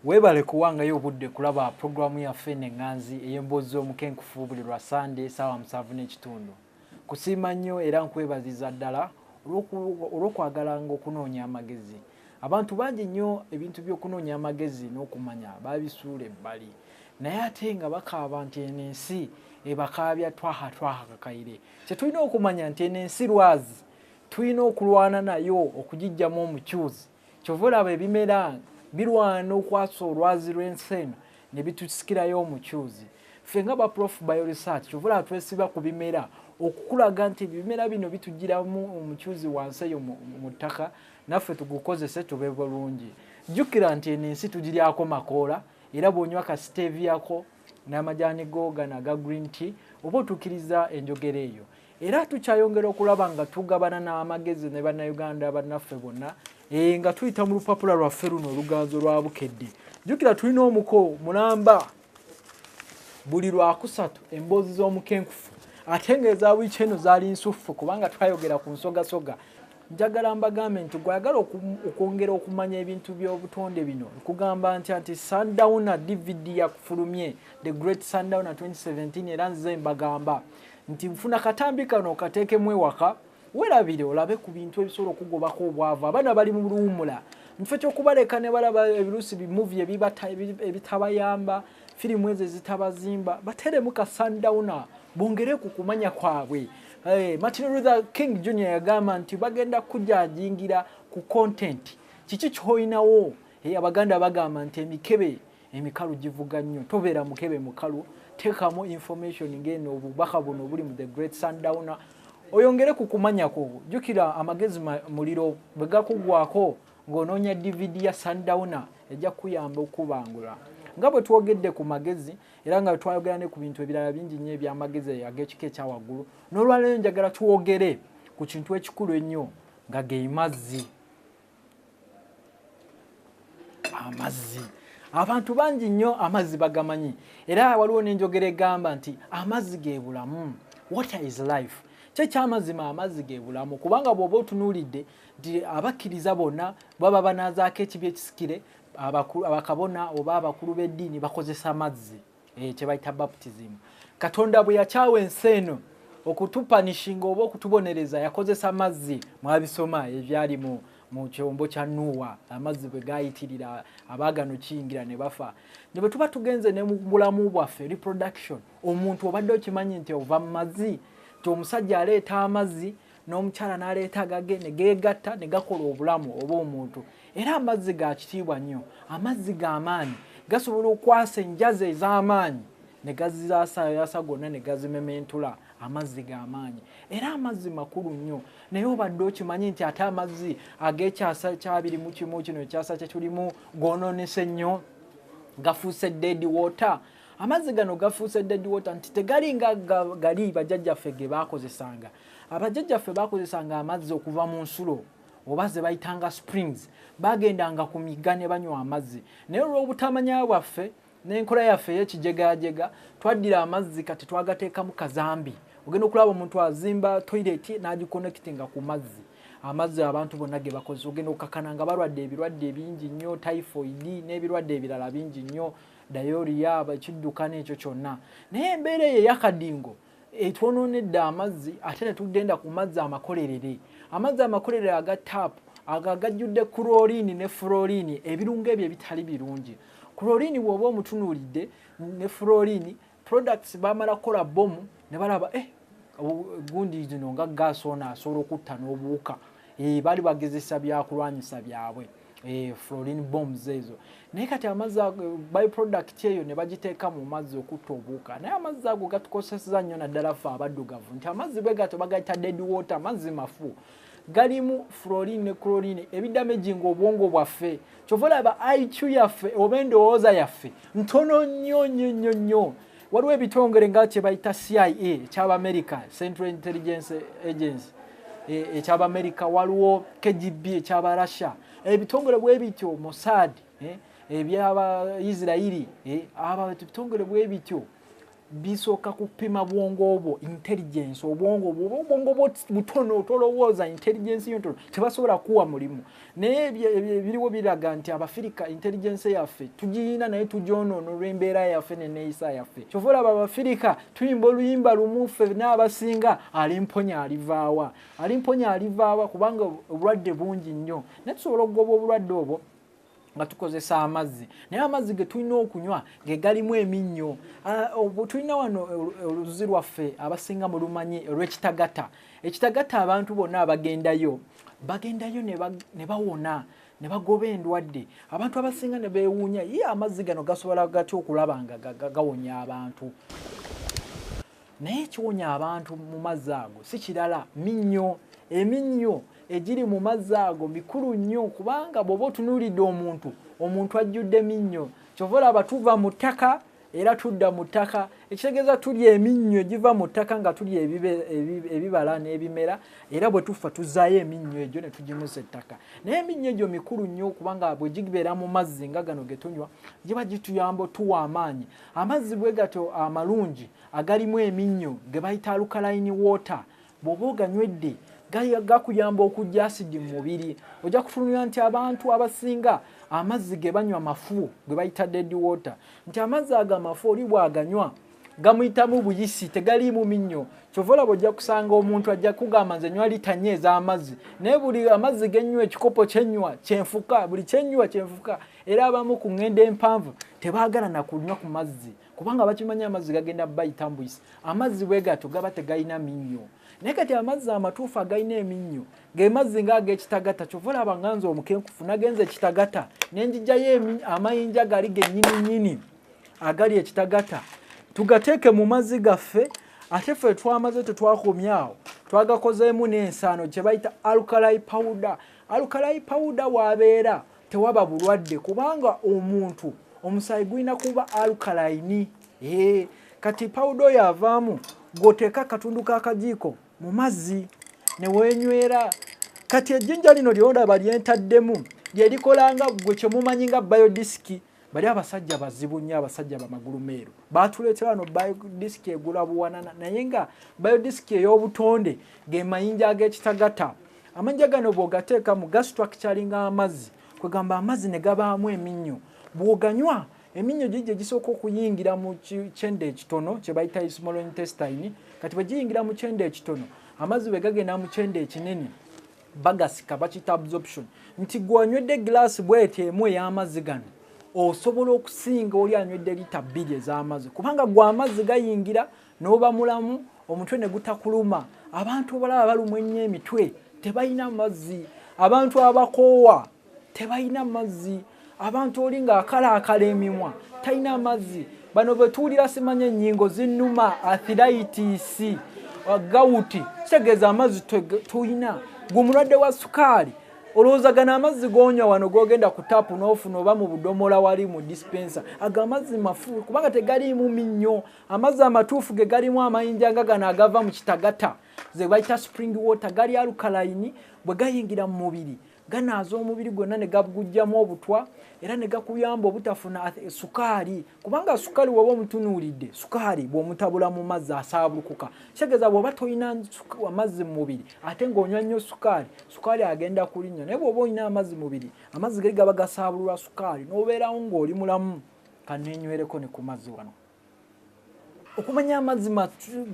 Weebale kuwangayo obudde kulaba pulogulaamu yaffe n'eŋŋanzi ey'emboozi z'omukenkufu buli lwa Sande essaawa 7:30. Kusiima nnyo era nkwebaziza ddala olw'okwagalanga okunoonya amagezi. Abantu bangi nnyo ebintu by'okunoonya amagezi n'okumanya babisuula ebbali, naye ate nga bakaaba nti eno ensi ebakaabya twaha twaha kakaire. Kye tulina okumanya nti eno ensi lwazi, tulina okulwana nayo okugiggyamu omukyuzi. Kyova olaba ebimera birwana okwasa olwazi lw'ensi eno ne bitusikirayo omukyuzi. Ffe nga ba Prof Bioresearch, kyova olaba twesiba ku bimera okukulaga nti ebimera bino bitugiramu omukyuzi wansi eyo mu ttaka, naffe tugukozese tube bulungi. Jjukira nti eno ensi tugiryako makoola, era bw'onywa ka stevia-ko n'amajaani go gano aga green tea oba otuukiriza enjogera eyo. Era tukyayongera okulaba nga tugabana n'amagezi ne Bannayuganda bannaffe bonna, nga tuyita mu lupapula lwaffe luno oluganzo lwa Bukedde. Jjukira tulina omuko mulamba buli Lwakusatu emboozi z'omukenkufu, ate ng'eza wiiki eno zaali nsuffu kubanga twayogera ku nsogasoga. Njagala mbagambe nti gw'ayagala okwongera okumanya ebintu by'obutonde bino, nkugamba nti Sundowner DVD yakufulumye, The Great Sundowner 2017, era nze mbagamba nti nfuna katambi kano okateekemu ewaka, weerabire olabe ku bintu ebisobola okugobako obwavu. Abaana bali mu luwummula, mu kifo ky'okubaleka ne balaba ebirusi bimuvi ebitabayamba, firimu ezo ezitabazimba, bateremu ka Sundowner bongere ku kumanya kwabwe. Martin Luther King Jr yagamba nti bagenda kujajingira ku content, kiki ky'olinawo. Abaganda bagamba nti emikebe emikalu givuga nnyo, tobeera mukebe mukalu, teekamu information ng'eno obubaka buno obuli mu The Great Sundowner, oyongere ku kumanya kwo. Jjukira amagezi muliro, bwe gakuggwako ng'onoonya DVD ya Sundowner ejja kukuyamba okubangula. Nga bwe twogedde ku magezi era nga twayogera ne ku bintu ebirala bingi nnyo eby'amagezi ag'ekika ekya waggulu, n'olwaleero njagala twogere ku kintu ekikulu ennyo nga ge mazzi. Amazzi, abantu bangi nnyo amazzi bagamanyi, era waliwo n'enjogera egamba nti amazzi ge bulamu, water is life. Kyo ekyamazima amazzi ge bulamu, kubanga bw'oba otunuulidde nti abakkiriza bonna baba banaazaako ekibi ekisikire, abakabona oba abakulu b'eddiini bakozesa mazzi, kye bayita baptism. Katonda bwe yakyawa ensi eno okutupanishinga oba okutubonereza yakozesa mazzi. Mwabisoma ebyali mu kyombo kya Nuuwa, amazzi bwe gayitirira abaagano kiyingira ne bafa. Ne bwe tuba tugenze ne mu bulamu bwaffe reproduction, omuntu obadde okimanyi nti ova mu mazzi, nti omusajja aleeta amazzi n'omukyala n'aleeta agage ne geegatta ne gakola obulamu oba omuntu. Era amazzi ga kitiibwa nnyo, amazzi ga maanyi, gasobola okwasa enjazi ez'amaanyi ne gaziyasaayasa gonna ne gazimementula. Amazzi ga maanyi era amazzi makulu nnyo. Naye obadde okimanyi nti ate amazzi ag'ekyasa kya 21 kino ekyasa kye tulimu goonoonese nnyo, gafuuse dead water. Amazzi gano gafuuse dead water nti tegali nga gali bajjajjaffe ge baakozesanga. Abajjajjaffe baakozesanga amazzi okuva mu nsulo oba ze bayitanga springs, bagendanga ku migga ne banywa amazzi. Naye olw'obutamanya bwaffe n'enkola yaffe ey'ekijegajega twaddira amazzi kati twagateekamu kazambi. Ogenda okulaba omuntu azimba toilet n'agiconnectinga ku mazzi, amazzi abantu bonna ge bakozesa. Ogenda okukakana nga balwadde ebirwadde ebingi nnyo, typhoid n'ebirwadde ebirala bingi nnyo, diarrhea, ekiddukano ekyo kyonna. Naye embeera eyo ey'akadingo etwonoonedde amazzi, ate ne tugenda ku mazzi amakolerere, amazzi amakolerere aga tap ago agajjudde chlorine ne fluorine, ebirungo ebyo ebitali birungi. Chlorine bw'oba omutunuulidde ne fluorine products, bamala kukola bomu ne balaba gundi zino nga gaasi ono asobola okutta n'obuwuka. Baali bagezesa byakulwanyisa byabwe, fluorine bombs ezo. Naye kati amazzi byproduct eyo ne bagiteeka mu mazzi okutta obuwuka. Naye amazzi ago gatukosezza nnyo, naddala ffe abaddugavu, nti amazzi bwe gato bagayita dead water, amazzi mafu, galimu fluorine ne chlorine ebidamaginga obwongo bwaffe. Kyova olaba IQ yaffe oba endowooza yaffe ntono nnyo nnyo nnyo nnyo. Waliwo ebitongole nga kye bayita CIA eky'Abamerika, Central Intelligence Agency eky'Abamerika, waliwo KGB eky'Abarussia, ebitongole bwe bityo, Mossad eby'Abaisirairi, aba ebitongole bwe bityo. Bisooka kupima bwongo obwo, intelligence. Obwongo bwo butono, tolowooza, intelligence yo ntono, tebasobola kuwa mulimu. Naye ebiriwo biraga nti Abafirika intelligence yaffe tugiyina, naye tugyonoona olw'embeera yaffe neneeyisa yaffe. Kyova olaba Abafirika tuyimba oluyimba lumu ffe n'abasinga, "Alimponya alivaawa, alimponya alivaawa?" Kubanga obulwadde bungi nnyo, naye tusobola okugoba obulwadde obwo nga tukozesa amazzi. Naye amazzi ge tulina okunywa ge galimu eminnyo. Tulina wano oluzzi lwaffe, abasinga mulumanyi, olw'Ekitagata. Ekitagata abantu bonna abagendayo bagendayo ne bawona, ne bagoba endwadde. Abantu abasinga ne beewuunya, ye amazzi gano gasobola gatya okulaba nga gawonya abantu? Naye ekiwonya abantu mu mazzi ago si kirala, minnyo. Eminnyo egiri mu mazzi ago mikulu nnyo, kubanga bw'oba otunuulidde omuntu, omuntu ajjudde minnyo. Kyova olaba tuva mu ttaka era tudda mu ttaka, ekitegeeza tulya eminnyo egiva mu ttaka nga tulya ebibala n'ebimera, era bwe tufa tuzaayo eminnyo egyo ne tugimusa ettaka. Naye eminnyo egyo mikulu nnyo, kubanga bwe gibeera mu mazzi nga gano ge tunywa, giba gituyamba, otuwa amaanyi. Amazzi bwe gatyo amalungi agalimu eminnyo ge bayita alkaline water, bw'oba oganywedde gakuyamba okujja asidi mu mubiri. Ojja kutunulira nti abantu abasinga amazzi ge banywa mafu, ge bayita dead water, nti amazzi ago amafu oli bw'aganywa gamuyitamu buyisi, tegaliimu minnyo. Kyova olaba ojja kusanga omuntu ajja kugamba, "Nze nywa lita 4 ez'amazzi, naye buli amazzi genywa, ekikopo kyenywa kyenfuka, buli kyenywa kyenfuka." Era abamu ku ŋŋendo empanvu tebaagala na kunywa ku mazzi, kubanga bakimanyi amazzi gagenda bayitamu buyisi. Amazzi bwe gatyo gaba tegalina minnyo. Naye kati amazzi amatuufu agalina eminnyo ge mazzi ng'ag'Ekitagata. Kyova olaba nga nze omukenkufu nagenza Ekitagata nenjijayo amayinja gali gennyini nnyini agali Ekitagata, tugateeke mu mazzi gaffe. Ate ffe twamaze, tetwakomyawo, twagakozeemu n'ensaano kye bayita alkali powder. Alkali powder wabeera tewaba bulwadde, kubanga omuntu omusaayi gulina kuba alkaline. Kati powder oyo avaamu gw'oteeka akatundu k'akajiiko mu mazzi ne weenywera. Kati ejjinja lino lyolaba lyentaddemu lye likolanga gwe kyemumanyi nga biodisc. Bali abasajja bazibu nnyo, abasajja bamagulu meeru batuleetera wano biodisc egula buwanana, naye nga biodisc ey'obutonde ge mayinja ag'Ekitagata. Amayinja gano bw'ogateekamu gastructuringa amazzi, kwegamba amazzi ne gabaamu eminnyo. Bw'oganywa, eminnyo gijja gisooka okuyingira mu kyenda ekitono kye bayita small intestine. Kati bwe giyingira mu kyenda ekitono, amazzi bwe gagenda mu kyenda ekinene bagasika, bakiyita absorption, nti gwe anywedde egiraasi bweti emu ey'amazzi gano osobola okusinga oli anywedde lita 2 ez'amazzi, kubanga gwe amazzi gayingira n'oba mulamu, omutwe ne gutakuluma. Abantu obalaba balumwa ennyo emitwe, tebalina mazzi. Abantu abakoowa tebalina mazzi. Abantu oli ng'akalaakala emimwa, talina mazzi. Bano bwe tuwulira simanya ennyingo zinnuma, arthritis, gout, kitegeeza amazzi tuyina. Gwe omulwadde wa sukaali, olowooza gano amazzi gonywa wano gogenda ku tapu n'ofuna oba mu budomola wali mu dispenser, ago amazzi mafu kubanga tegaliimu minnyo. Amazzi amatuufu ge galimu amayinja nga gano agava mu Kitagata, ze bayita spring water, gali alkaline. Bwe gayingira mu mubiri ganaaza omubiri gwonna ne gagugjamu obutwa, era ne gakuyamba obutafuna sukaali, kubanga sukaali bw'oba omutunuulidde, sukaali bw'omutabula mu mazzi asaabulukuka. Kitegeeza bw'oba tolina amazzi mu mubiri ate ng'onywa nnyo sukaali, sukaali agenda kulinnya. Naye bw'oba olina amazzi mu mubiri, amazzi gali gaba gasaabulula sukaali n'obeerawo ng'oli mulamu. Kaneenywereko ne ku mazzi wano. Okumanya amazzi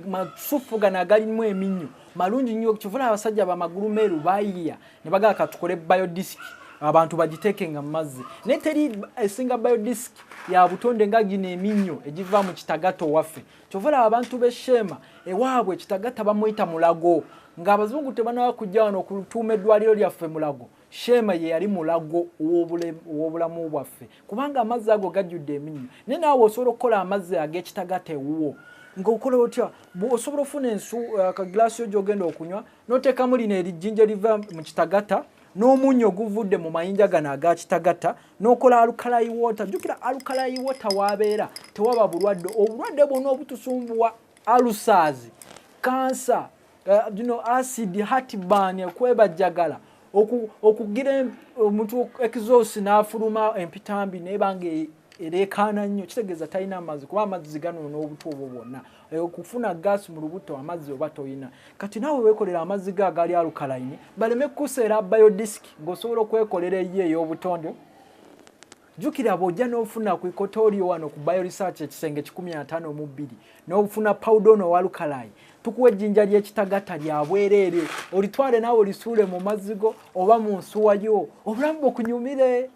masufu gano agalimu eminnyo malungi nnyo. Kyova abasajja bamagulu meeru bayiya ne bagala katukole biodisc, abantu bagiteekenga mu mazzi. Naye teri esinga biodisc ya butonde nga gino eminnyo egiva mu Kitagata owaffe. Kyova olaba abantu b'Esheema ewaabwe Kitagata bamuyita Mulago. Ng'abazungu tebanaba kujja wano okutuuma eddwaliro lyaffe Mulago, Sheema ye yali Mulago ow'obulamu bwaffe, kubanga amazzi ago gajjudde eminnyo. Naye naawe osobola okukola amazzi ag'Ekitagata ewuwo. Ng'okola otya? Osobola ofuna ensu akagilasi yo gy'ogenda okunywa, n'oteekamu lino erijjinja eriva mu Kitagata n'omunnyo oguvudde mu mayinja gano aga Kitagata, n'okola alkali water. Jjukira, alkali water waabeera tewaba bulwadde. Obulwadde bwonna obutusumbuwa, ulcers, kansa, acid, heartburn, okwebajjagala, okugira omuntu exhaust n'afuluma empitambi nebanga Ereekaana nnyo, kitegeeza talina amazzi, kuba amazzi ganoona obutwa obwo bwonna. Okufuna gaasi mu lubuto, amazzi oba toyina. Kati naawe weekolera amazzi go agali alkaline, baleme kukuseera biodisc ng'osobola okwekolera eyo ey'obutonde. Jjukira bw'ojja n'ofuna ku Equatorial wano ku Bioresearch, ekisenge 152, n'ofuna powder ono owa alkaline, tukuwa ejjinja ly'ekitagata lya bwereere, olitwale naawe olisuule mu mazzi go oba mu nsuwa yo, obulamu bukunyumire.